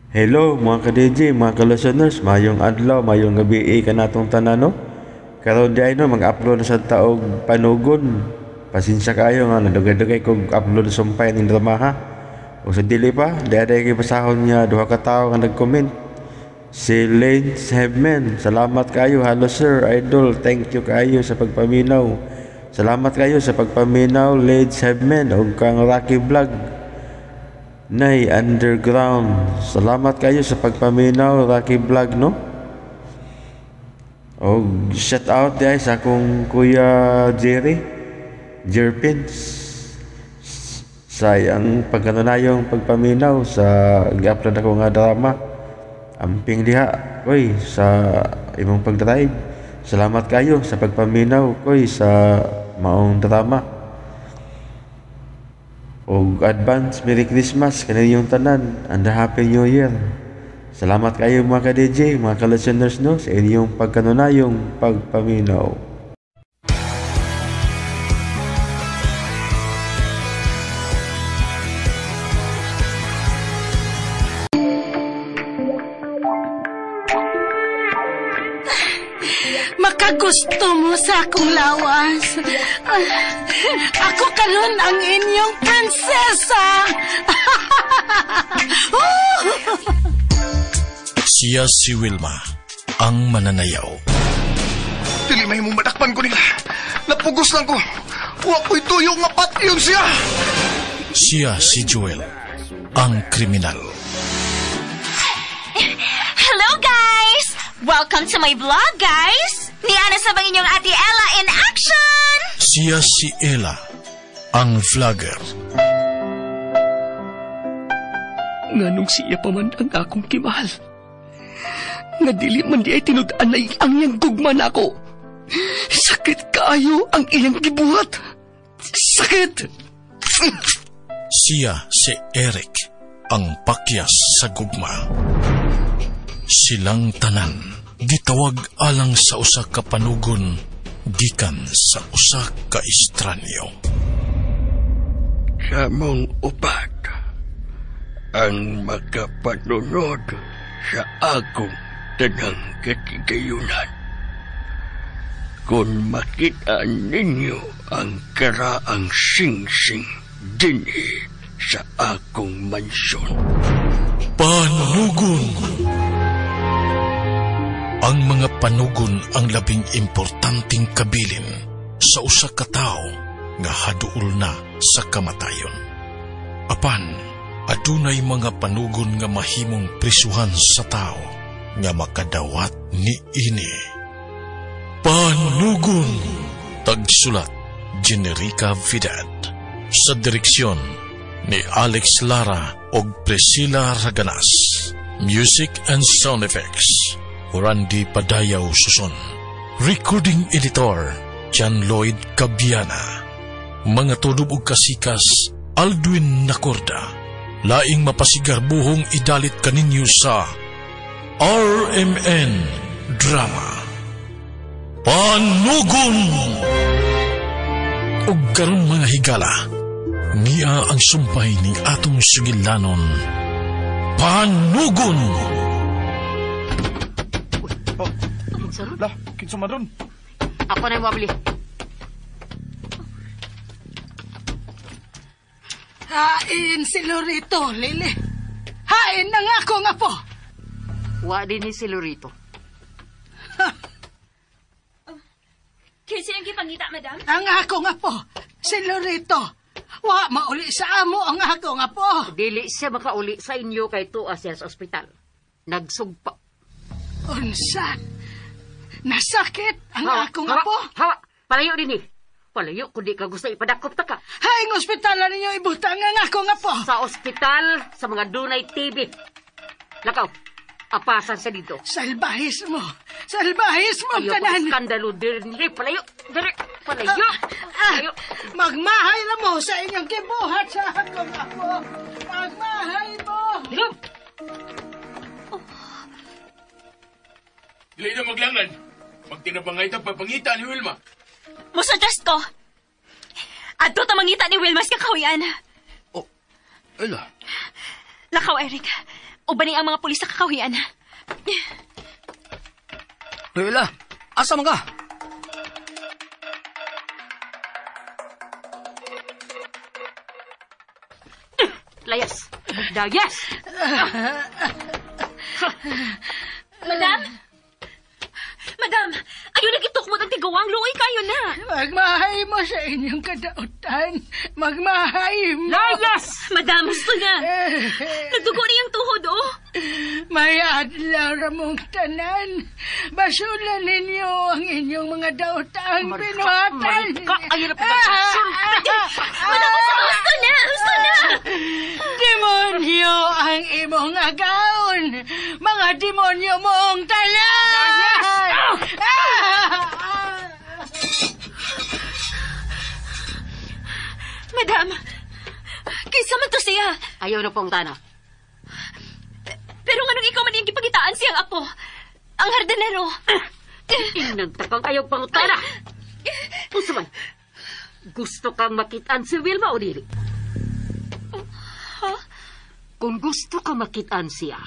Hello mga ka-DJ, mga ka-listeners, mayong adlaw, mayong gabi eh, kanatong tanan no. Karon di ay no, mag-upload na sa taog panugon. Pasensya kayo nga nadugay-dugay kog upload sumpay ning drama ha. O sa dili pa, di ay kay basahon niya duha ka tawo nga nag-comment. Si Lance Hebman, salamat kayo. Hello sir, idol, thank you kayo sa pagpaminaw. Salamat kayo sa pagpaminaw, Lance Hebman ug kang Rocky Vlog. Nay Underground. Salamat kayo sa pagpaminaw, Rocky Vlog, no? Og shout out diay sa akong Kuya Jerry Jerpins sa iyang pagkanunayong pagpaminaw sa gi-upload ako nga drama. Amping diha, koy, sa imong pagdrive. Salamat kayo sa pagpaminaw, koy, sa maong drama. Og advance Merry Christmas kaninyong tanan and a Happy New Year. Salamat kayo mga ka-DJ, mga ka-listeners no, sa inyong pagkanunayong pagpaminaw. Makagusto mo sa akong lawas. Ako karon ang inyong prinsesa. Siya si Wilma, ang mananayaw. Dili may mong madakpan ko nila. Napugos lang ko. Wa ko'y tuyo nga patyon siya. Siya si Joel, ang kriminal. Hello, guys! Welcome to my vlog, guys! Ni Ana sa bang inyong Ate Ella in action! Siya si Ella, ang vlogger. Nganong siya pa man ang akong kimahal. Nga dili man di ay tinud-anay ang iyang gugma nako. Sakit kaayo ang iyang gibuhat. Sakit! Siya si Eric, ang pakyas sa gugma. Silang tanan, gitawag alang sa usa ka panugon, gikan sa usa ka estranyo. Sa mong upat, ang makapanunod sa akong tanang katigayunan. Kung makita ninyo ang karaang singsing dinhi sa akong mansyon. Panugon! Ang mga panugon ang labing importanteng kabilin sa usa ka tawo nga haduol na sa kamatayon. Apan, adunay mga panugon nga mahimong prisuhan sa tawo nga makadawat ni ini. Panugon! Tagsulat, Generica Vidad. Sa direksyon ni Alex Lara og Priscilla Raganas. Music and sound effects, Randy Padayaw Suson. Recording editor, John Lloyd Cabiana. Mga tudob og kasikas, Aldwin Nacorda. Laing mapasigarbuhong idalit kaninyo sa RMN Drama. Panugon! Og karon mga higala, niya ang sumpay ning atong sugilanon. Panugon! Lah, kinsa man ron? Ako na yung mabili. Hain si Lorito, Lili. Hain na nga ako nga po. Wa din ni si Lorito. Kinsa yung gipangita, madam? Ang ako nga po, si Lorito. Wa mauli sa amo ang ako nga po. Dili siya makauli sa inyo kay tuwa siya sa ospital. Nagsugpa. Unsa? Nasakit ang ako nga po. Hawa, palayo din eh. Palayo kundi ka gusto ipadakop ta ka. Haing ospitalan ninyo ibutang ang ako nga po. Sa ospital, sa mga dunay TV. Lakaw, apasan sa dito. Salbahis mo. Salbahis mo Ayaw tanan. pag iskandalo din. Palayo, diri, palayo. Palayo. Magmahay na mo sa inyong kibuhat sa ako nga po. Magmahay mo. Hilom! Dili na maglangan. Magtinabangay ta pagpangita ni Wilma. Musuggest ko. Adto ta mangita ni Wilma sa kakahuyan. Oh, Ella. Lakaw, Eric. Uban ni ang mga pulis sa kakahuyan. Ella, asa man ka? Layas! Dayas! Madam? Madam, ayaw nagitukmot ang tiguang. Luoy kayo na. Magmahay mo sa inyong kadautan. Magmahay mo. Layas! Madam, gusto na. Nagdugo niyang tuhod, oh. May adlaw ra mong tanan. Basulan ninyo ang inyong mga daotang binuhatan. Marka! Ayaw na pagkasulti! Madam, gusto na! Gusto na! Demonyo ang imong agaon. Mga demonyo mong tanan. Madam, kinsa man to siya? Ayaw na pong tana. Pero nganong ikaw man iyang gipagitaan siyang apo? Ang hardinero. Inang takang ayaw pangutana. Unsa man? Gusto kang makitaan si Wilma o dili? Huh? Kung gusto kang makitaan siya,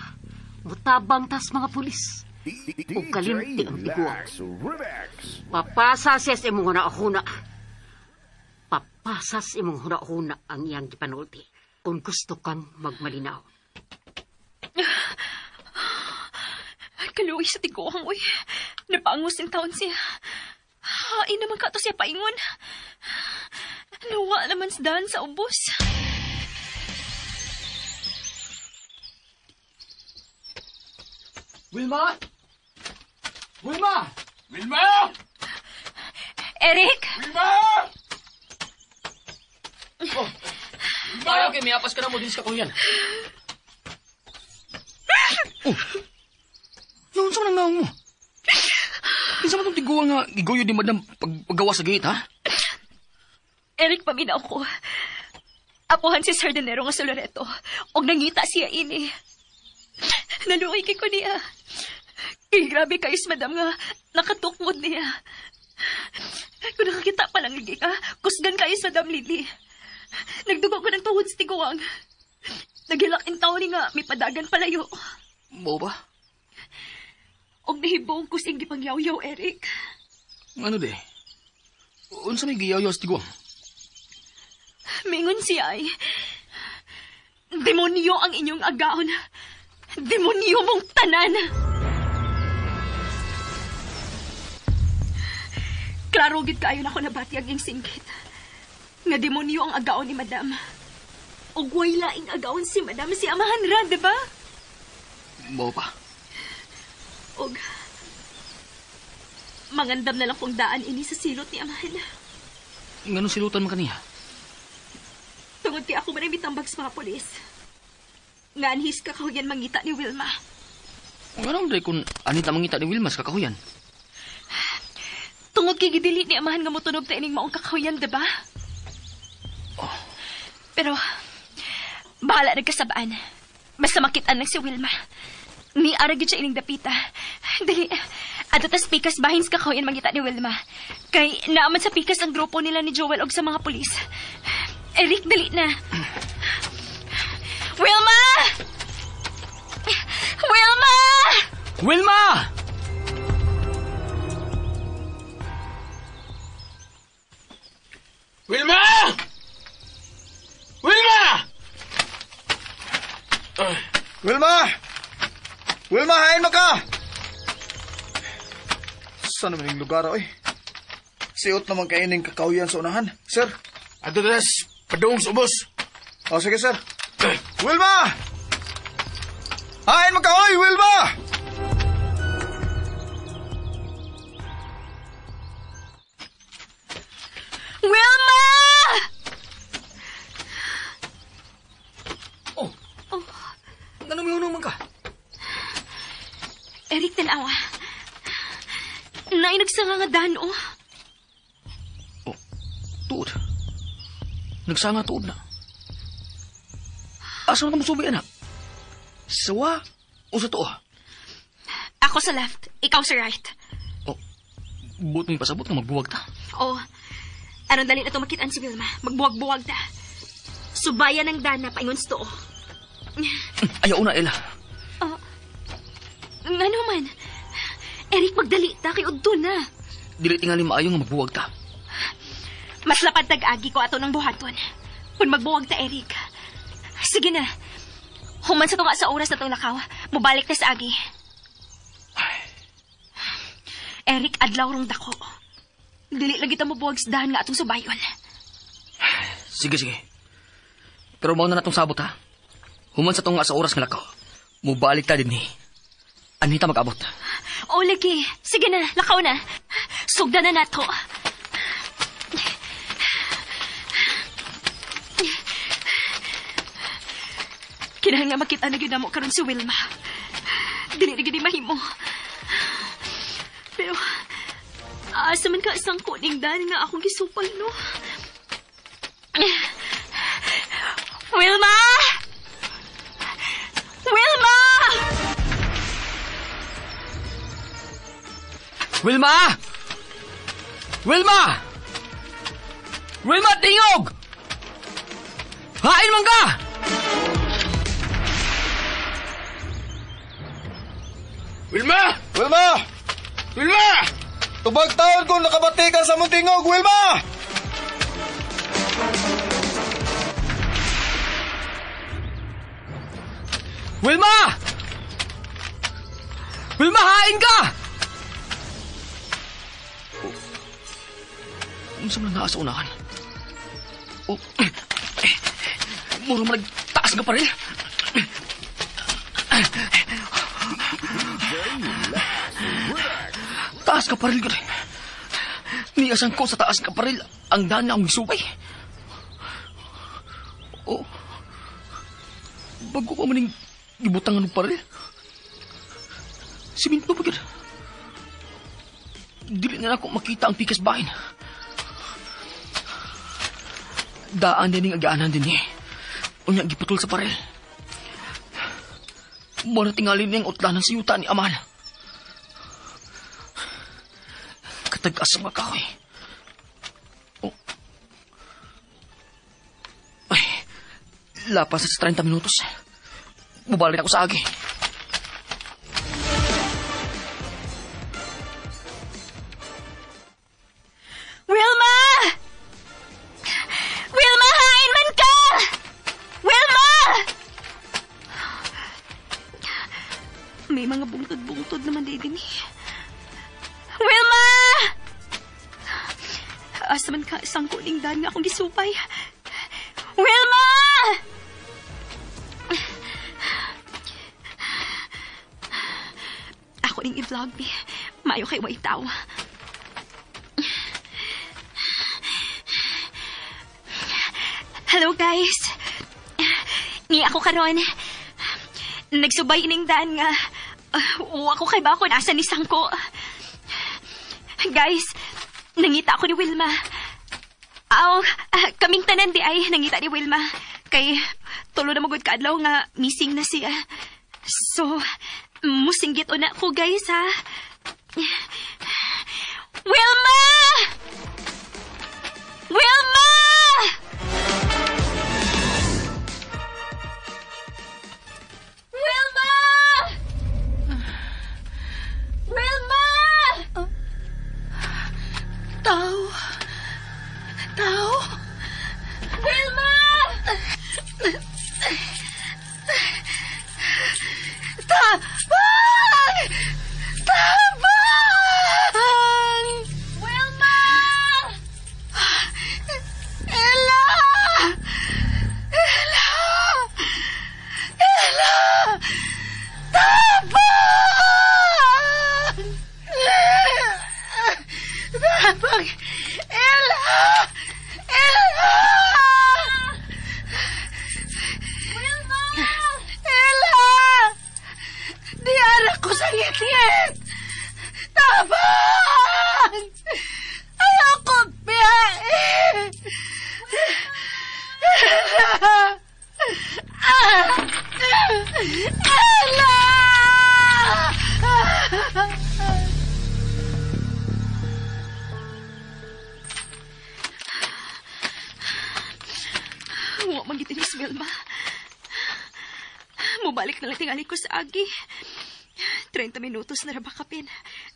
mutabang tas mga pulis. Ug kalimti ang tiguang. Papasa siya sa imong huna-huna. Papasas imong huna-huna ang iyang gipanulti. Kung gusto kang magmalinaw. Kaluoy sa tiguang, uy. Napaangos ng taon siya. Hain naman ka to siya paingon. Nawa naman sa daan sa ubos. Wilma? Wilma! Wilma! Eric! Wilma! Oh. Ayaw kay miapas ka na mo din sa kakuyan. Oh. Noon sa manang naong mo? Kinsa man tong tiguang nga gigoyo ni madam paggawa sa gate, ha? Eric, paminaw ko. Apuhan si Sir Denero nga sa Loreto. Og nangita siya ini. Naluoy kay ko niya. Kay grabe kayo, madam nga nakatukmod niya. Kung nakakita pa lang lagi ka, kusgan kayo sa Madam Lily. Nagdugo ko ng tuhod sa tiguang. Naghilak in taon ni nga, may padagan palayo. Mo ba? Og nahibong ko siyang gipangyaw-yaw, Eric. Ano de? Unsa may giyaw-yaw sa tiguang? Mingon siya ay, demonyo ang inyong agaon. Demonyo mong tanan. Klaro gid kaayo nako nabati ang iyang singgit. Nga demonyo ang agaon ni Madam. Og way laing agaon si Madam si Amahan ra, di ba? Mao pa. Og mangandam na lang kong daan ini sa silot ni Amahan. Nganong silutan man kaniya? Tungod kay ako man ay mitambag sa mga polis. Nga anhis kakahuyan mangita ni Wilma. Nganong day kung anita mangita ni Wilma sa kakahuyan? Tungod kay gidili ni Amahan nga motunog ta ining maong kakahuyan, diba? Oh. Pero, bahala nagkasabaan. Basta makitaan lang si Wilma. Ni ara gid siya ining dapita. Dali, adto tas pikas bahin sa kakahuyan mangita ni Wilma. Kay naaman sa pikas ang grupo nila ni Joel og sa mga pulis. Eric, dali na. Wilma! Wilma! Wilma! Wilma! Wilma! Wilma! Wilma, hain mo ka! Saan naman yung lugar, oy? Siot naman kayo ng kakauyan sa unahan, sir. Ato das, padung sa ubos. O, sige, sir. Wilma! Hain mo ka, oy, Wilma! Wilma! Oh. Oh. Ganun may hunong man ka? Eric, tanawa. Nainag sa nga dan, oh. Oh, tuod. Nagsanga tuod na. Asa man ka musubi, anak? Sawa o sa tuo? Ako sa left, ikaw sa right. Oh, buot mong pasabot nga magbuwag ta. Oh, aron dali na tumakitaan si Wilma. Magbuwag-buwag ta. Subayan ng dana, paingon sa tuo. Ayaw na, Ella. Ngano man? Eric, magdali ta kay udto na. Dili tingali maayo nga magbuwag ta. Mas lapad tag-agi ko ato ng buhaton. Kung magbuwag ta, Eric. Sige na. Human sa tunga sa oras na itong lakaw, mubalik na sa agi. Eric, adlaw rong dako. Dili lagi ta mobuwag sa dahan nga atong subayon. Sige, sige. Pero mao na natong sabot ha. Human sa tunga sa oras nga lakaw, mubalik ta dinhi. Anita mag-abot. O lagi. Sige na, lakaw na. Sugdan na nato. Kinahanglan nga makita na gyud namo karon si Wilma. Dili na gyud mahimo. Pero asa man ka isang kuning dan nga akong gisupal, no? Wilma! Wilma! Wilma! Wilma! Wilma, tingog! Hain man ka! Wilma! Wilma! Wilma! Tubag taon kung nakabati ka sa muntingog, Wilma! Wilma! Wilma, hain ka! Unsa man naa sa unahan? Oh, mura man nagtaas nga paril. Taas ka paril gud. Niasan ko sa taas nga paril ang daan na akong gisubay. Oh, bago pa maning gibutangan og paril. Siminto pa gyud. Dili na nako makita ang pikas bahin. Daan din ang agaanan din eh. Unya giputol sa paril. Muna tingali niyang utlanan sa yuta ni Amal. Katag-as mga kahoy. Oh. Ay, lapas sa 30 minutos. Bubalik ako sa agi. Wilma! Wilma, hain man ka! Wilma! May mga bungtod-bungtod naman din eh. Wilma! Asa man ka isang kuning daan nga akong gisupay. Wilma! Ako ning i-vlog ni. Maayo kay way tao. Hello guys. Ni ako karon. Nagsubay ining daan nga. Ako kay ba ako nasa ni Sangko. Guys, nangita ako ni Wilma. Aw, kaming tanan di ay nangita ni Wilma. Kay tulo na magud kaadlaw nga missing na siya. So, musinggit una ko guys ha. Wilma! Wilma! Wilma! Wilma! Tao! Tao! Wilma! Tabang! Tabang! Wilma! Ella! Ella! Ella! Tabang! Tabang! Ella! Ella! Wilma! Ella! Diara ko sa ngit-ngit! Tabang! Ayoko biyahe! Ella! Ah! Ella! Wa man gid ni Wilma. Mubalik na lang tingali ko sa agi. 30 minutos na ra ba kapin.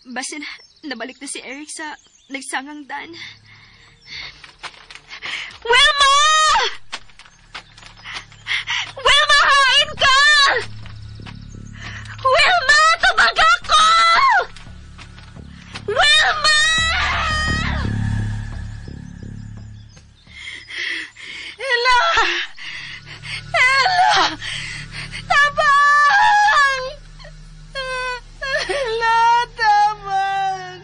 Basin, nabalik na si Eric sa nagsangang dan. Wilma! Wilma, hain ka! Wilma, tubag ako! Wilma! Ella! Ella! Tabang! Ella, tabang!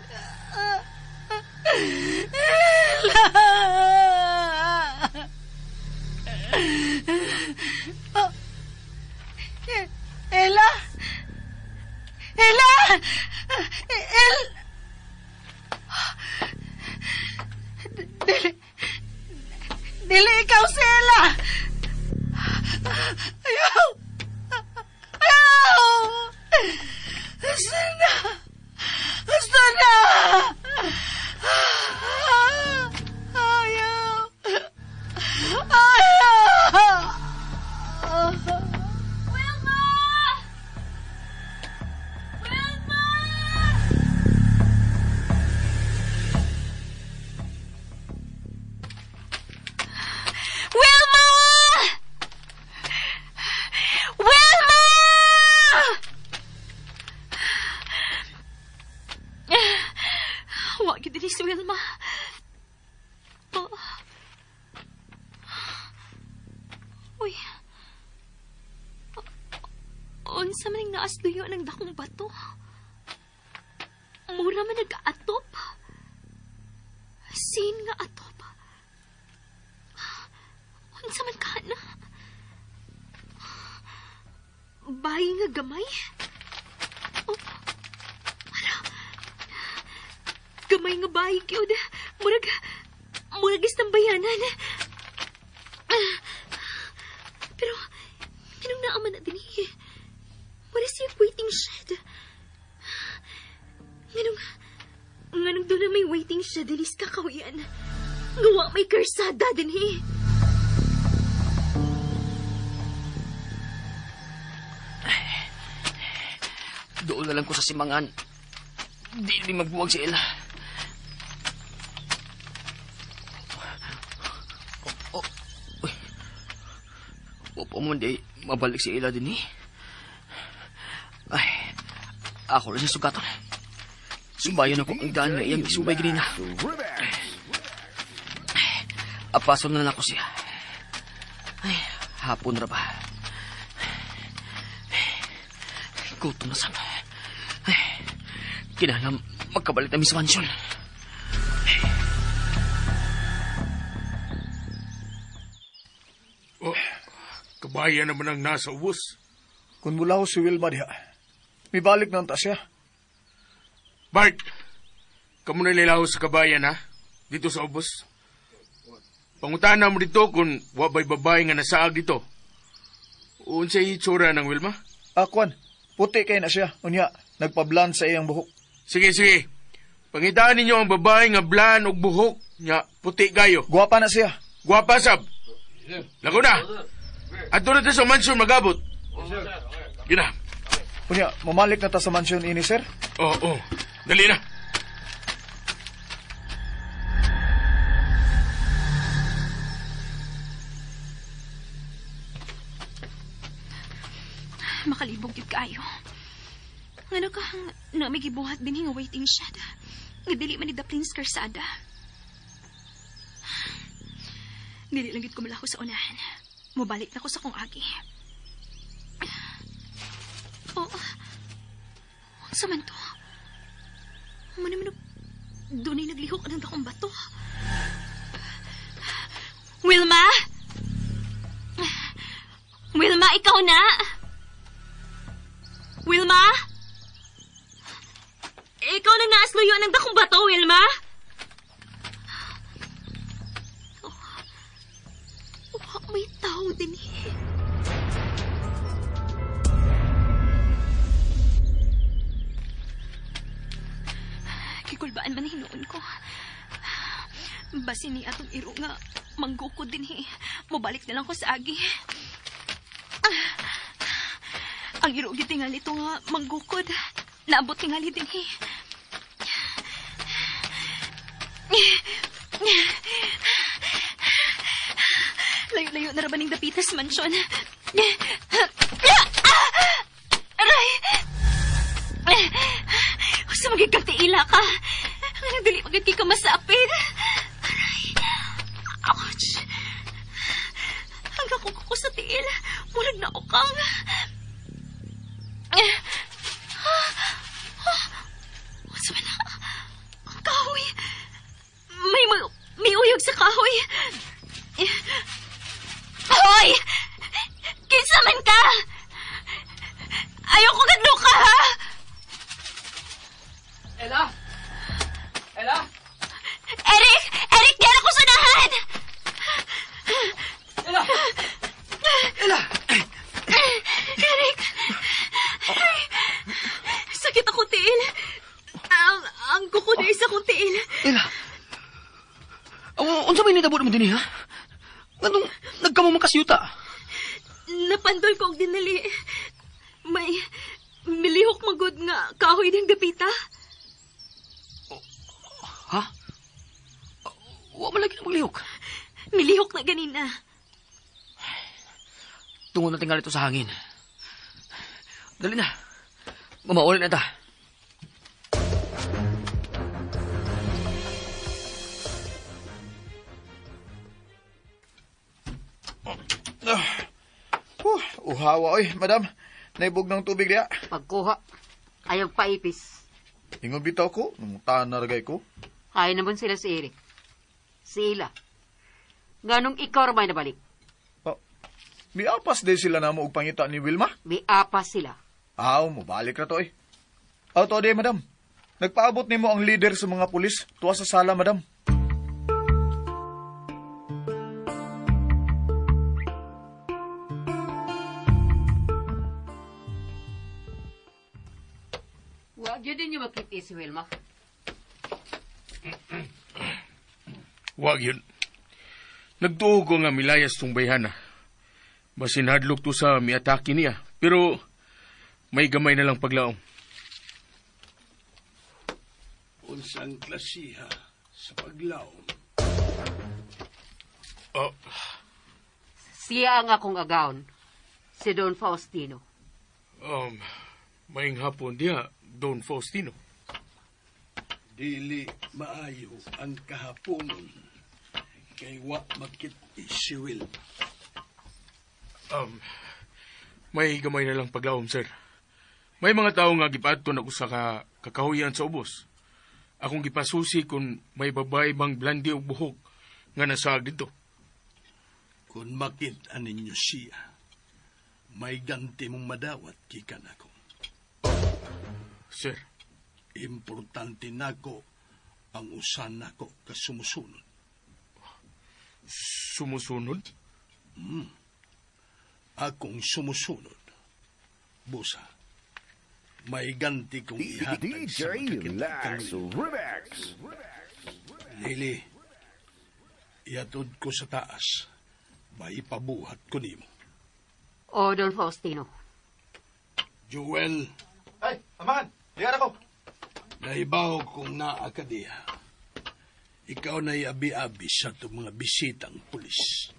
Ella! Oh. Ella? Ella! El... Dili... Dili ikaw si Ella! Ayaw! Ayaw! Gusto na! Gusto na! Ayaw! Ayaw! Wilma! Wilma! Wilma! Wilma! Wa gyud dinhi si Wilma. Oh. Uy. Unsa man ning naasluyo ng dakong bato? Mura man nag-atop. Sin nga atop. Unsa man ka na? Bayi nga gamay? Oh. Ala. Gamay nga bayi gyud. Murag istambayanan. Pero kinong naaman na dinhi? Wala siya waiting shed. Nganong doon na may waiting shed dinis kakahuyan. Gawa may karsada dinhi. Doon na lang ko sa simangan. Di magbuwag si Ella. Oh, uy. Opo mo, di mabalik si Ella din eh. Ay, ako rin sa sugatan. Subayan ako ang daan na iyang isubay ganina. Apaso na lang ako siya. Ay, hapon ra ba? Gutom na sana. Ay, kinahanglan magkabalik na sa mansyon. Oh, kabayan naman ang nasa ubos. Kung mula ko si Wilma diha, mibalik na ta siya. Bart, kamo na lilaho sa kabayan ha, dito sa ubos. Pangutaan na mo dito kung wabay babae nga nasaag dito. Unsay itsura ng Wilma? Kwan, puti kay na siya. Unya, nagpablan sa iyang buhok. Sige. Pangitaan ninyo ang babae nga blan og buhok, nya puti kayo. Guwapa na siya. Guwapa sab. Lago na. Adto na ta sa mansyon magabot. Gina. Unya, mamalik na ta sa mansyon ini, sir? Oo. Dali na. Makalibog yun kayo. Ngano ka, namigibuhat din nga waiting shed. Nga dili man ni Daplins Karsada. Dili lang gid ko malako sa unahan. Mobalik na ko sa kong agi. Oh, unsa man to? Muna man dunay naglihok ng dakong bato. Wilma? Wilma, ikaw na? Wilma? Ikaw na naasluyo ng dakong bato, Wilma? Oh, oh, may tao din eh. Kikulbaan man hinuon ko. Basin ni atong iro nga manggukod din eh. Mabalik na lang ko sa agi. Ang iro gitingal ito nga manggukod. Naabot tingali din eh. Layo-layo na rabaning dapitas mansyon. Aray! Sa magiging tiila ka. Dali magiging ka masapid. Aray! Ouch! Hanggang kung ko sa tiil, murag na ukang. What's man na? Ang kahoy. May uyog sa kahoy. Hoy! Kinsa man ka! Ayoko gadlo ka, ha? Ella! Ella! Eric! Eric, di ako sunahan! Ella! Ella! Eric! Ay, sakit ako tiil. Ang kuko na isa kong tiil. Ella! Unsa may nitabo naman din, ha? Anong nagkamo man kasiyuta? Napandol ko og dinali. May milihok magod nga kahoy ng dapita. Ha? Wa man lagi na maglihok. Milihok na ganina. Tungod na tingali ito sa hangin. Dali na. Mamauli na ta. Uhawa, oy, madam. Naibog ng tubig niya. Pagkuha, ayaw paipis. Ingon bitaw ko, nung naragay ko. Ayaw naman sila si Eric. Sila. Nganong ikaw ramay nabalik? Oh, miapas din sila na mo og pangita ni Wilma? Miapas sila. Aw, mubalik na to eh. Aw, to di, madam. Nagpaabot nimo ang leader sa mga pulis tuwa sa sala, madam. Wag yun din yung makita si Wilma. Wag yun. Nagtuo ko nga milayas tong bayhana. Basin hadlok to sa miatake niya. Pero may gamay na lang paglaong. Unsang klasiha sa paglaom? Oh. Siya ang akong agaon, si Don Faustino. Maing hapon diha, Don Faustino. Dili maayo ang kahaponon kay wa makit-i si Wilma. May gamay na lang paglaom, sir. May mga tao nga gipaadto na usa ka kakahuyan sa ubos. Akong gipasusi kung may babae bang blandi og buhok nga nasaag dito. Kung makit-an ninyo siya, may ganti mong madawat gikan ako. Sir. Importante nako ang usan nako kasumusunod. Sumusunod? Akong sumusunod. Busa, may ganti kong ihatag sa DJ makakita. Remix. Lili, iatod ko sa taas. May ipabuhat ko nimo. O, Don Faustino. Joel. Ay, amahan, diyan ako. Naibaw kong naa ka diha. Ikaw na'y abi-abi sa itong mga bisitang pulis.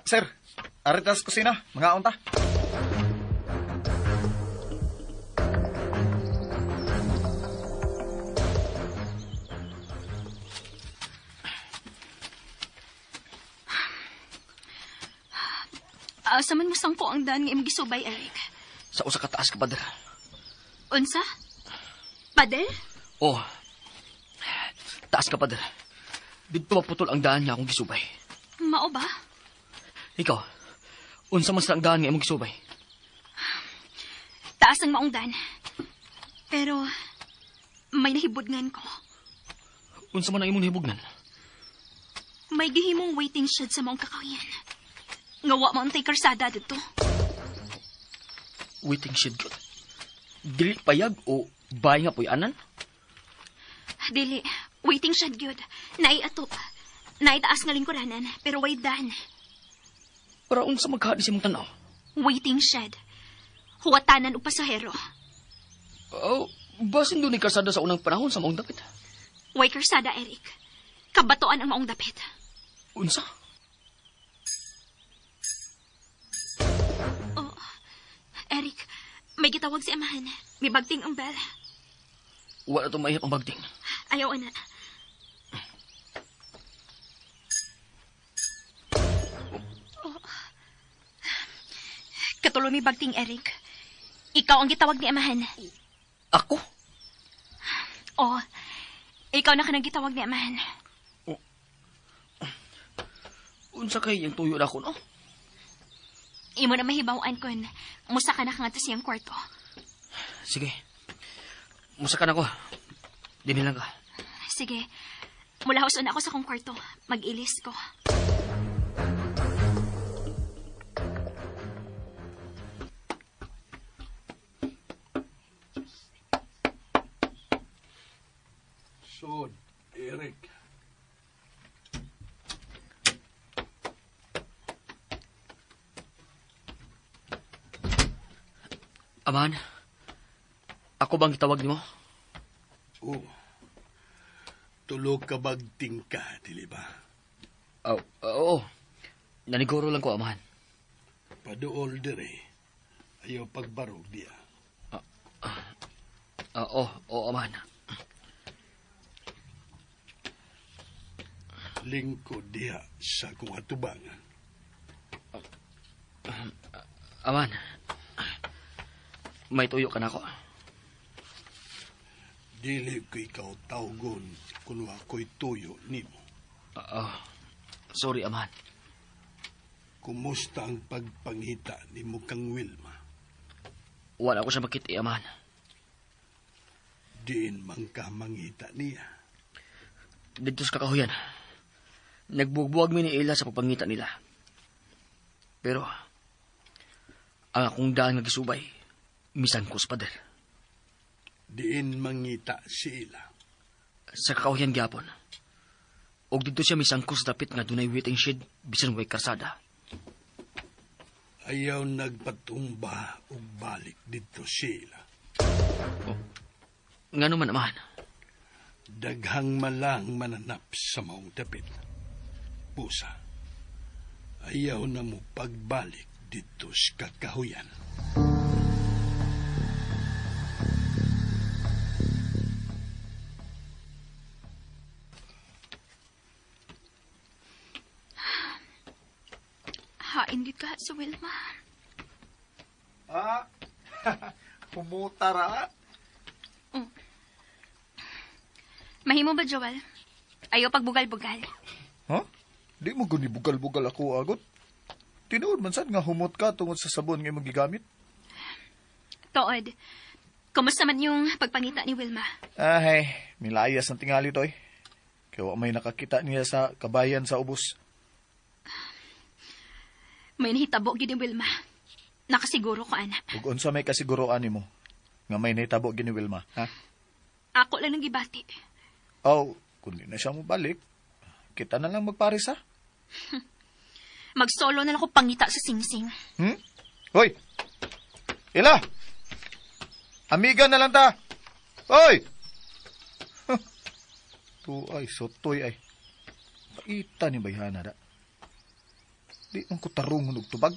Sir, aritas kusina, mga unta. Asa man masangko ang daan nga imong gisubay, Eric? Sa usa ka taas ka, pader. Unsa? Pader? Oh. Taas ka, pader. Dito maputol ang daan nga akong gisubay. Mao ba? Ikaw, unsa man sa ang daan nga imong gisubay? Taas ang maong daan. Pero may nahibudngan ko. Unsa man ang imong nahibugnan? May gihimong waiting shed sa maong kakahuyan. Nga wa man tay karsada didto. Waiting shed gyud. Dili payag o bahay nga puy-anan? Dili, waiting shed gyud. Naay atop. Naay taas nga lingkuranan, pero way daan. Para unsa magkahadi sa imong tan-aw? Waiting shed. Huwatanan og pasahero. Oh, basin doon ni karsada sa unang panahon sa maong dapit. Way karsada, Eric. Kabatoan ang maong dapit. Unsa? Oh, Eric, may gitawag si amahan. May bagting ang bell. Wala itong mahihap ang bagting. Ayaw, ana. Oh. Katulo may bagting, Eric. Ikaw ang gitawag ni amahan. Ako? Oh, ikaw na kanang gitawag ni amahan. Oh. Unsa kay iyang tuyo na ako, no? Imo na mahibaw-an kun musa ka na kangadto siyang kwarto. Sige. Musa ka na ko. Dinhi lang ka. Sige. Mulahos na ako sa kong kwarto. Mag-ilis ko. So, Eric. Aman, ako bang gitawag nimo? Oo. Tulog ka bagting ka, dili ba? Oh, oo. Naniguro lang ko, amahan. Paduol dire. Ayaw pagbarog diya. Oo, amahan. Lingkod diha sa akong atubangan. Aman, may tuyo ka na ako. Dili ko ikaw tawgon kung ako'y tuyo nimo. Sorry, amahan. Kumusta ang pagpangita nimo kang Wilma? Wala ko siya makita, amahan. Diin man ka mangita niya. Dito sa kakahuyan. Nagbuwag-buwag mi ni Ella sa pagpangita nila. Pero, ang akong daan nga gisubay, misan ko sa pader. Diin mangita si Ella. Sa kakahuyan gyapon. Og dito siya misangkos dapit nga dunay waiting shed bisan way karsada. Ayaw nagpatumba og balik dito si Ella. Oh, ngano man, amahan? Daghang malang mananap sa maong dapit. Pusa, ayaw na mo pagbalik dito sa kakahuyan. Hain gid ka sa Wilma. Ah, humutara. Oh. Mahimo ba, Joel? Ayaw pagbugal-bugal. Huh? Di mo guni bugal-bugal ako, agot. Tinuod man sad nga humot ka tungod sa sabon nga imong gigamit. Tuod. Kumusta man yung pagpangita ni Wilma? Ay, milayas ang tingali toy. Kaya wa may nakakita niya sa kabayan sa ubos. May nahitabo gid ni Wilma. Nakasiguro ko, anak. Ug unsa may kasiguroan nimo nga may nahitabo gid ni Wilma, ha? Ako lang nang gibati. Oh, kun di na siya mobalik, kita na lang magpares, ha? Mag-solo na lang ako pangita sa singsing. Hmm? Hoy! Ila! Amiga na lang ta! Hoy! Huh. Tu ay, sotoy ay. Paita ni bayhana da. Di man ko tarungon og tubag.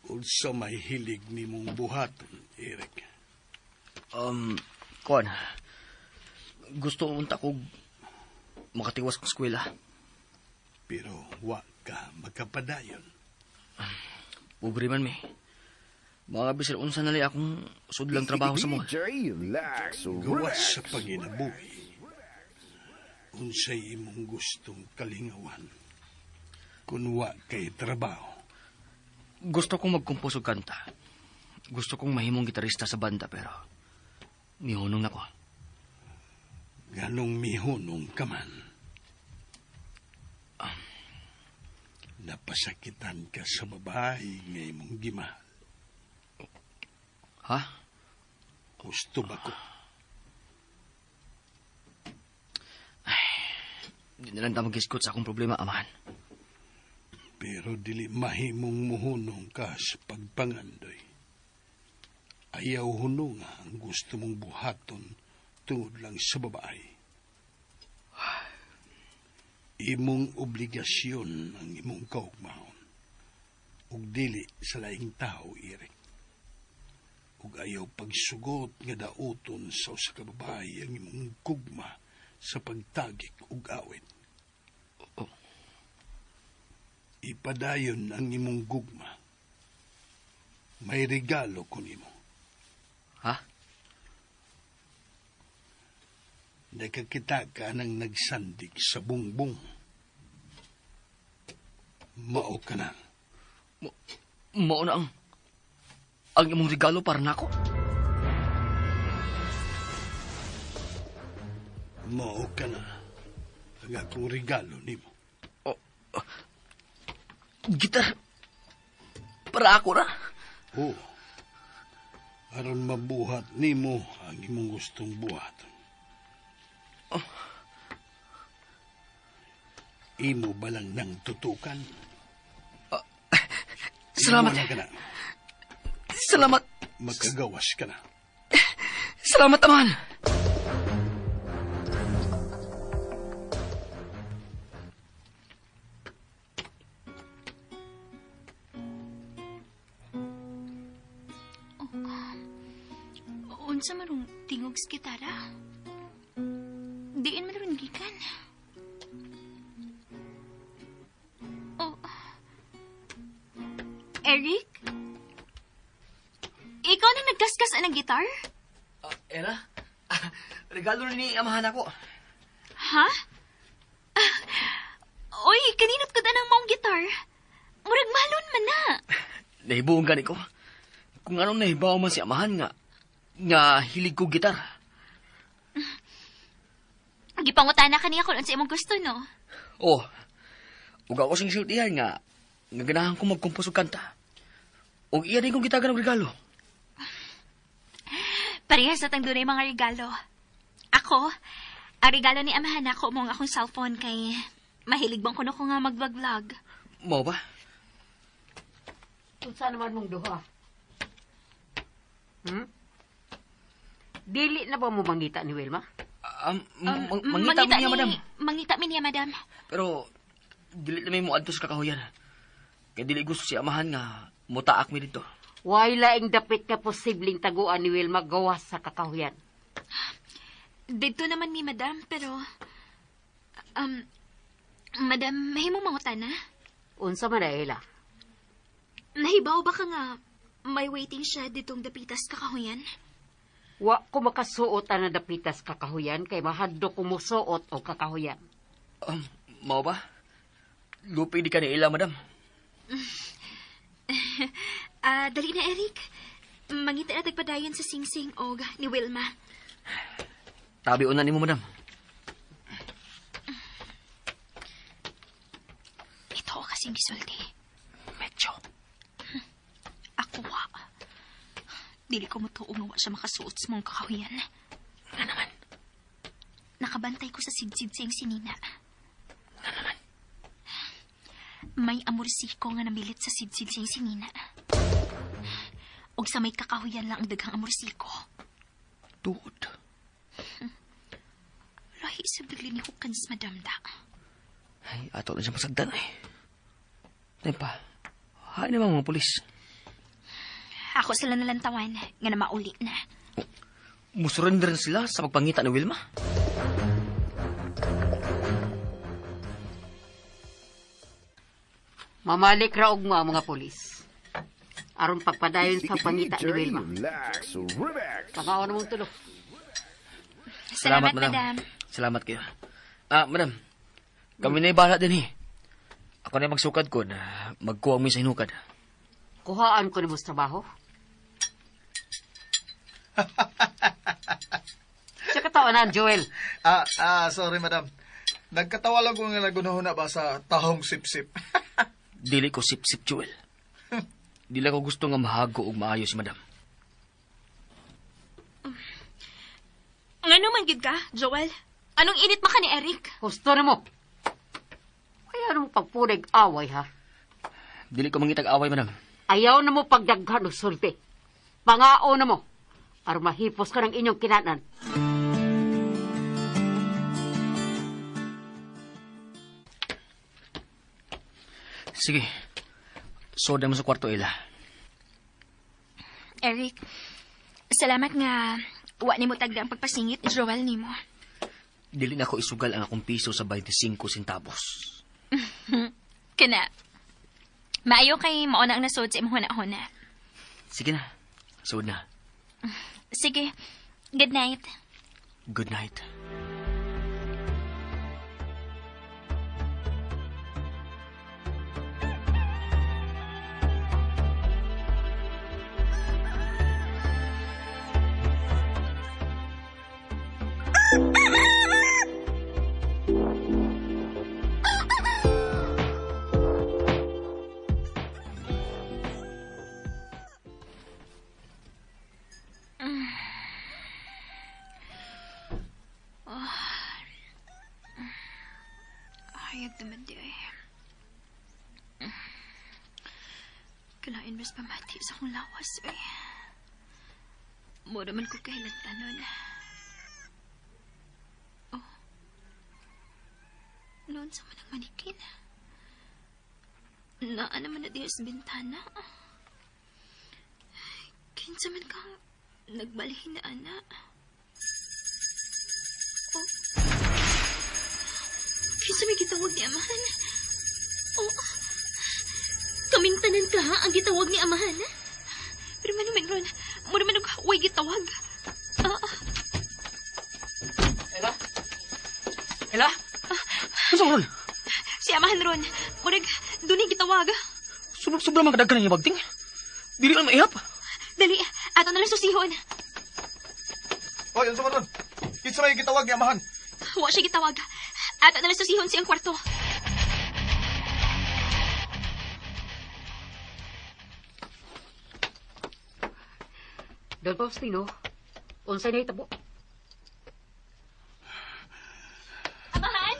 Unsa may hilig nimong buhaton, Eric? Kuan, gusto unta kog makatiwas kong eskwela. Pero wa ka makapadayon. Pobre man mi. Mga bisan unsa nali akong sudlang trabaho sa mall. Gawas sa panginabuhi. Unsay imong gustong kalingawan kun wa kay trabaho? Gusto kong magkumpos og kanta. Gusto kong mahimong gitarista sa banda pero mihunong na ko. Ganong mihunong ka man? Napasakitan ka sa babae nga imong gimahal. Ha? Gusto ba ko? Ay, Di na lang ta magisgot sa akong problema, amahan. Pero dili mahimong muhunong ka sa pagpangandoy. Ayaw hunonga ang gusto mong buhaton tungod lang sa babae. Imong obligasyon ang imong kaugmaon. Ug dili sa laing tao, Eric. Ug ayaw pagsugot nga dauton sa usa ka babae ang imong gugma sa pagtagik ug awit. Oh. Ipadayon ang imong gugma. May regalo ko nimo. Ha? Nakakita ka ng nagsandig sa bungbong. Mao ka na. Mao na ang imong regalo para nako. Mao ka na ang akong regalo nimo. Oh, gitar. Para ako ra. Oo. Aron mabuhat nimo ang imong gustong buhat. Oh. Imo balang nang tutukan. Salamat. Imo na ka na. Salamat. Magkagawas ka na. Salamat, amahan. Oh, unsa man rong tingog sa gitara? Diin man ron gikan. Oh. Eric? Ikaw na nagkaskas ang gitar? Ella? Regalo ni amahan ako. Ha? Oy, kaninot ko na ng maong gitar. Murag mahalon man na. Nahibuong gani ko. Kung anong nahibaw man si amahan nga hilig ko gitar. Gipangutana ka niya kung unsa imong gusto, no? Oh. Ug ako sing sultihan nga ganahan ko magkompos og kanta. Ug iya din kong gitagan og regalo. Parehas na tang dunay mga regalo. Ako, ang regalo ni amahan ako mo ang akong cellphone kay mahilig bang kuno ko nga mag-vlog. Mao ba? Unsa naman mong duha? Dili na ba mo mangita ni Wilma? Mangita mi niya, madam. Mangita mi niya, madam. Pero dili na may moadto sa kakahuyan. Kay dili gusto si amahan nga mutaak mi dito. Way laing dapit ka posibleng taguan ni Wilma gawas sa kakahuyan. Dito naman mi, madam, pero madam, mahimo mangutana? Unsa man na, Ella? Nahibaw ba ka nga may waiting shed ditong dapitas kakahuyan? Wa ko makasuot ang dapitas kakahuyan kay mahadlo ko musuot o kakahuyan. Mao ba? Lupi di ka ni Ella, madam. Dali na, Eric. Mangita na tagpadayon sa Singsing og ni Wilma. Tabi una nimo, madam. Ito kasing gisulti. Medyo. Ako wa. Dili ko mutuo nga wa siya makasuot sa mong kakahuyan. Nga naman. Nakabantay ko sa sidsid sa iyang sinina. Nga naman. May amorsiko nga namilit sa sidsid sa iyang sinina. Og sa may kakahuyan lang ang daghang amorsiko. Tuod. Lahi sa bigli ni Hukans, madam da. Ay, ato na siya masagdan ay. Tayo pa, hain naman mga pulis. Ako sila nalantawan, nga na mauli na. Oh, musurrender sila sa pagpangita ni Wilma? Mamalik ra og mga pulis. Aron pagpadayon sa pangita ni Wilma. Pakaon na mong tulog. Salamat, madam. Salamat kayo. Madam, kami na'y bahala din eh. Ako na magsukad ko na magkuha mi sa hinukad. Kuhaan ko ni mo sa trabaho. Sa katawan na, Joel. Sorry, madam. Nagkatawa lang ko nga nagunahon na ba sa tahong sip-sip. Dili ko sip-sip, Joel. Dili ko gusto nga mahago og maayos, madam. Ngano man gid ka, Joel? Anong init maka ni Eric? Gusto na mo. Ayaw na mo pagpunag away, ha? Dili ko mangitag away, madam. Ayaw na mo pagdaghan og sulti. Pangao na mo. Aron mahipos ka ng inyong kinanan. Sige. Soda mo sa kwarto, Ella. Eric, salamat nga wa nimo tagda ang pagpasingit ni Joel nimo. Dili na ko isugal ang akong piso sa 25 centavos. Kana. Maayo kay mao na ang nasod sa imong huna-huna. Sige na. Sud na. Sige. Good night. Good night. Hayag naman di ay. Kalain mas pamati sa akong lawas ay. Mura man ko kahilan tanon. Oh. Noon sa manang manikin. Naa naman na diya sa bintana. Kinsa man kang nagbalhin na ana. Oh. Kinsa may gitawag ni Amahan? Oh. Kaming tanan ka ha, ang gitawag ni Amahan. Pero manumin ron, mura man og way gitawag. Ella? Ella? Ano ron? Si Amahan ron, murag dunay gitawag. Sobra man kadaghan ang bagting. Dili man maihap. Dali, ato na lang susihon. Hoy, unsa man ron? Kinsa may gitawag ni Amahan? Wa siya gitawag. Ato na lang susihon siyang kwarto. Don Faustino, unsay nahitabo? Amahan?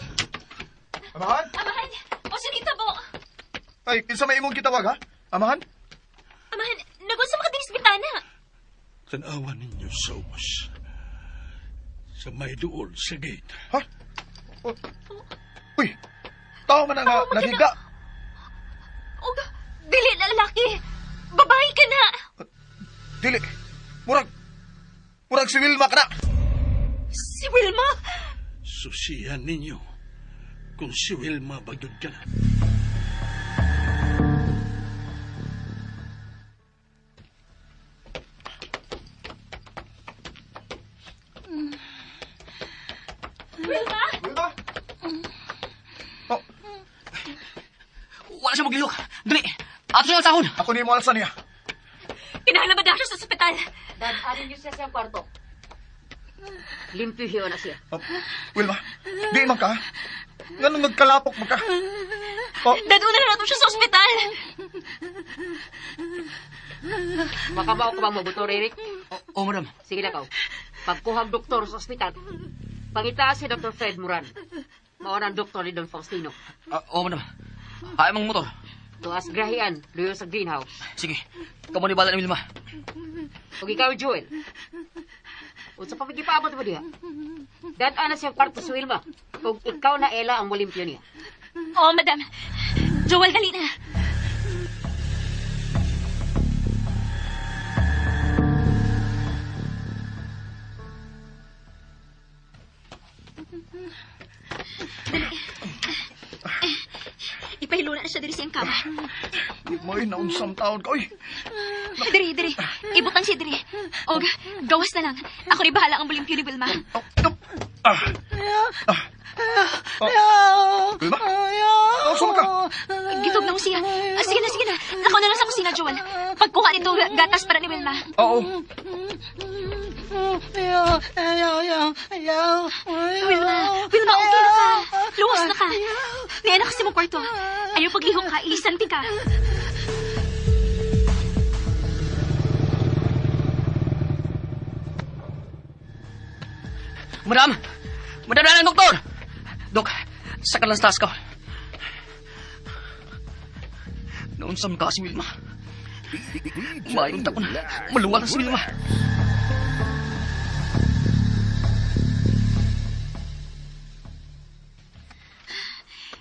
Amahan? Amahan! Unsa nahitabo? Ay, kinsa may imong gitawag, ha? Amahan? Amahan, nagunsa man ka dinhi sa bintana? Tanawan ninyo sa ubos. Sa may duol sa gate. Ha? Oh. Uy, tao man ang naghiga. Og, dili na lalaki. Babae ka na. Dili. Murag si Wilma ka na. Si Wilma? Susihan ninyo kung si Wilma bagod ka na. Wilma? Wilma? Oh. Wala siya maglihok. Dali! Ato siya ang sahon! Ako ni mo alsa niya. Kinahanglan ba siya sa ospital? Dad-anin niyo siya sa kwarto. Limpyo na siya. Oh, Wilma, di man ka. Nganong nagkalapok man ka? Oh. Dad-una na nato siya sa ospital. Makabaw ka bang mabuto, Eric? Oh, madam. Sige na, kaw. Pagkuhag doktor sa ospital, pangita si Dr. Fred Moran. Mao ang doktor ni Don Faustino. Oh, madam. Ay, mong motor. Tuas grahian, luyo sa greenhouse. Sige, kamo ni bala ni Wilma. Ug ikaw, Joel. Unsa pa gipaabot mo diha? Dad-ana siyang kwarto si Wilma. Ug ikaw na Ella ang molimpyo niya. Oh, madam. Joel, dali na. Dali. Ipahilo na siya diri sa iyang kama. May naunsam taon ka, oy. Diri, diri. Ibutang siya diri. Og, gawas na lang. Ako ni bahala ang bulimpyo ni Wilma. Wilma? Oh, suma ka. Gitog na ko siya. Sige na, sige na. Lakaw na lang sa kusina, Joel. Pagkuha nito, gatas para ni Wilma. Oo. Wilma, Wilma, okay na ka. Luwas na ka. Niya na kasi mo kwarto. Ayaw paglihok ka, ilisanti ka. Madam! Madam na ng doktor! Dok, sakal lang sa taas ko. Naunsa man ka si Wilma. Maayong takon. Maluwal si Wilma.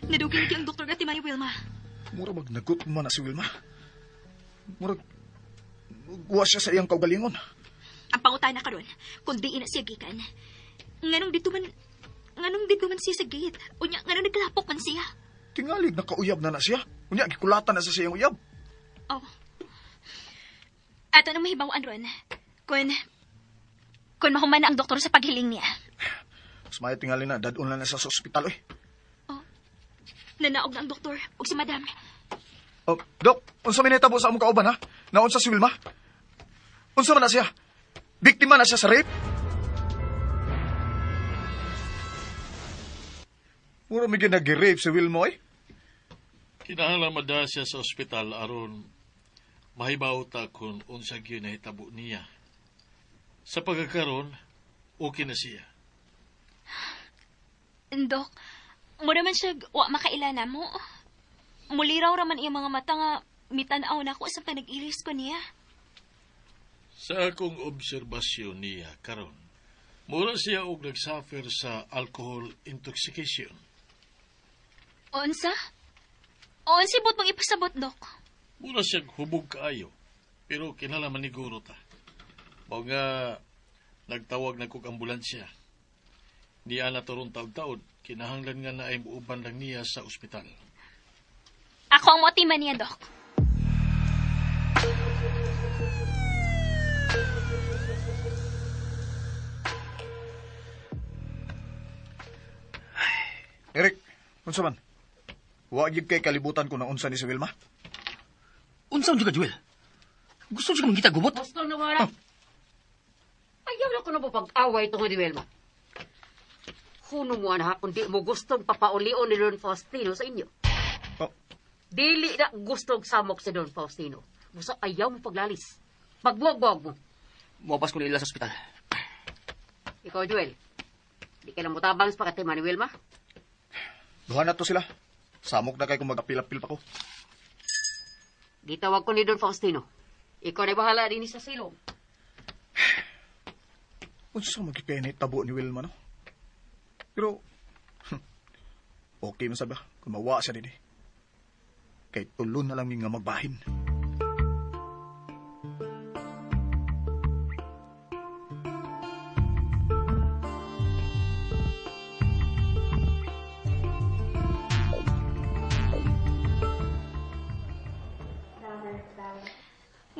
Nadugay ang doktor at ni Wilma. Mura magnagot man na si Wilma. Murag, guwa siya sa iyang kaugalingon. Ang pangutana karon, kung di ina siya gikan. Nganong dito man siya sa gate? Unya, nganong nagkalapok man siya? Tingalig, nakauyab na siya. Unya, gikulatan na sa iyang uyab. Oh. Ato nang mahibawan ron. Kung mahuman na ang doktor sa paghiling niya. Mas maya tingali na, dadun na siya sa ospital, eh. Oh. Nanaog na ang doktor, ug si madam. Oh, Dok, unsa may nahitabo sa among kauban, ha? Naunsa si Wilma? Unsa man na siya? Biktima na siya sa rape? Mura may ginag-rape si Wilma, eh. Kinahanglan madala siya sa ospital aron mahibaw ta kung unsa gyud nahitabo niya. Sa pagkakaron, okay na siya. Dok, mura man siya wa makaila na mo. Muliraw raman iyang mga mata nga mitanaw na ako sa panag-iris ko niya. Sa akong obserbasyon niya karon, mura siya og nagsuffer sa alcohol intoxication. Unsa? Unsa bot mong ipasabot, Dok? Mura siya hubog kaayo, pero kinala maniguro ta. Mao nga nagtawag na kog ambulansya. Niya na turon taud-taud, kinahanglan nga na ay muuban lang niya sa ospital. Ako ang motiman niya, Dok. Eric, unsa man? Wa gyud kay kalibutan ko na unsa ni si Wilma. Unsa man ka, Joel? Gusto siya mangita gubot? Gusto na wala. Ayaw na ko na pag-away itong ni Wilma. Huno mo na kung di mo gustong papaulion ni Don Faustino sa inyo. Oh. Dili na gustong samok si Don Faustino. Busa ayaw mo paglalis. Pagbuwag-buwag mo. Muapas ko nila sa ospital. Ikaw, Joel. Di ka lang mutabang sa pagkatima ni Wilma. Duha na to sila. Samok na kay kung mag-apil-apil pa ko. Gitawag ko ni Don Faustino. Ikaw na bahala din sa silong. Unsa magkikay na itabo ni Wilma, no? Pero, okay man sabi, kung mawa siya din eh. Kay tulon na lang nga magbahin.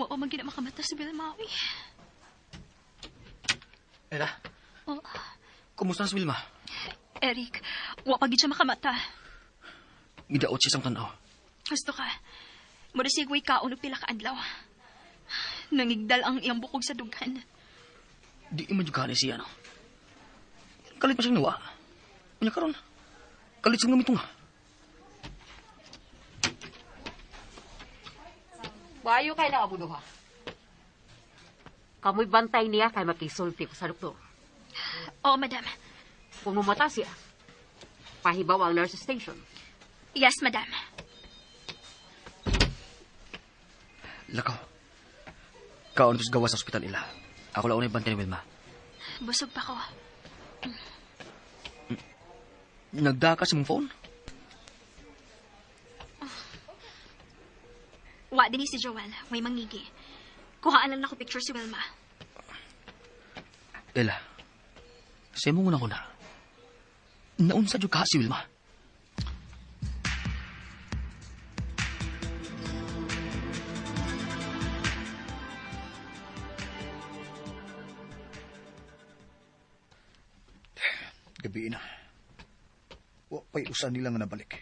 Wa man gina makamata si Wilma, uy. Ella? Oh. Kumusta na si Wilma? Eric, wa pa gid siya makamata. Gidaot siya sa tanaw. Gusto ka. Mura siya way kaon og pila ka adlaw. Nangigdal ang iyang bukog sa dughan. Di man jud kani siya, no? Kalit pa siyang nawa. Unya karon. Kalit siyang gamitunga. Bayo kay na abudo ha. Kamoy bantay niya kay makisulti ko sa doktor. Oo, madam. Kung mumata siya, pahibaw ang nurse station. Yes, madam. Lakaw. Kaon tos gawa sa ospital ila. Ako lang unay bantay ni Wilma. Busog pa ko. Nagdaka sa mong phone? Wa din si Joel. May mangigi. Kuhaan lang ako picture si Wilma. Ella, sa imong una-una, naunsa jud ka si Wilma? Gabi na. Wa pa'y usa nila nga nabalik.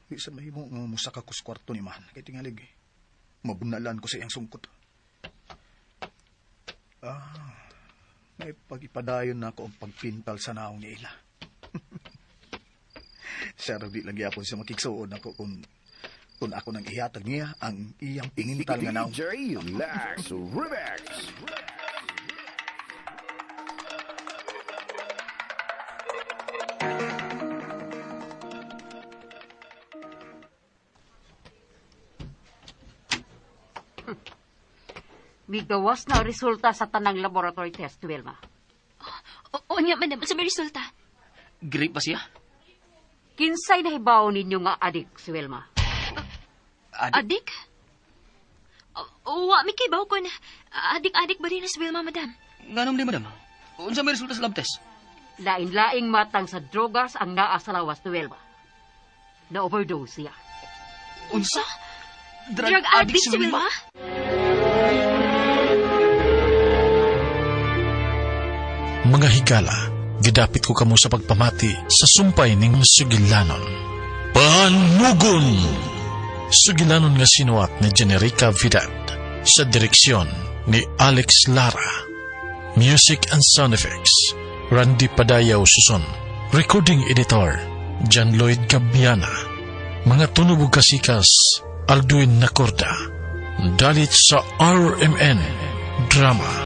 Di sa mahimo nga musaka ko sa kwarto ni Man. Kay tingalig, mabunalan ko sa iyang sungkot. Ah, may pag-ipadayon na ako ang pagpintal sa naong ni Ella. Siya raw di lang yapon siya makiksuon ako kung ako nang ihatag niya ang iyang pinintal nga naong. DJ Lax Remix. Migawas na ang resulta sa tanang laboratory test, Wilma. O, nga, madam, sa may resulta. Grape ba siya? Kinsay nahibaw ninyo nga adik si Wilma? Adik? Wa, mi kibaw ko na. Adik-adik ba rin si Wilma, madam? Nganong di, madam? Unsa may resulta sa lab test? Lain-laing matang sa drogas ang naa sa lawas ni Wilma. Na-overdose siya. Unsa? Drug addict si Wilma? Mga higala, gidapit ko kamo sa pagpamati sa sumpay ning sugilanon. Panugon! Sugilanon nga sinuat ni Generica Vidad sa direksyon ni Alex Lara. Music and sound effects, Randy Padayaw Suson. Recording editor, John Lloyd Gabiana. Mga tunog ug kasikas, Alduin Nacorda. Dalit sa RMN Drama.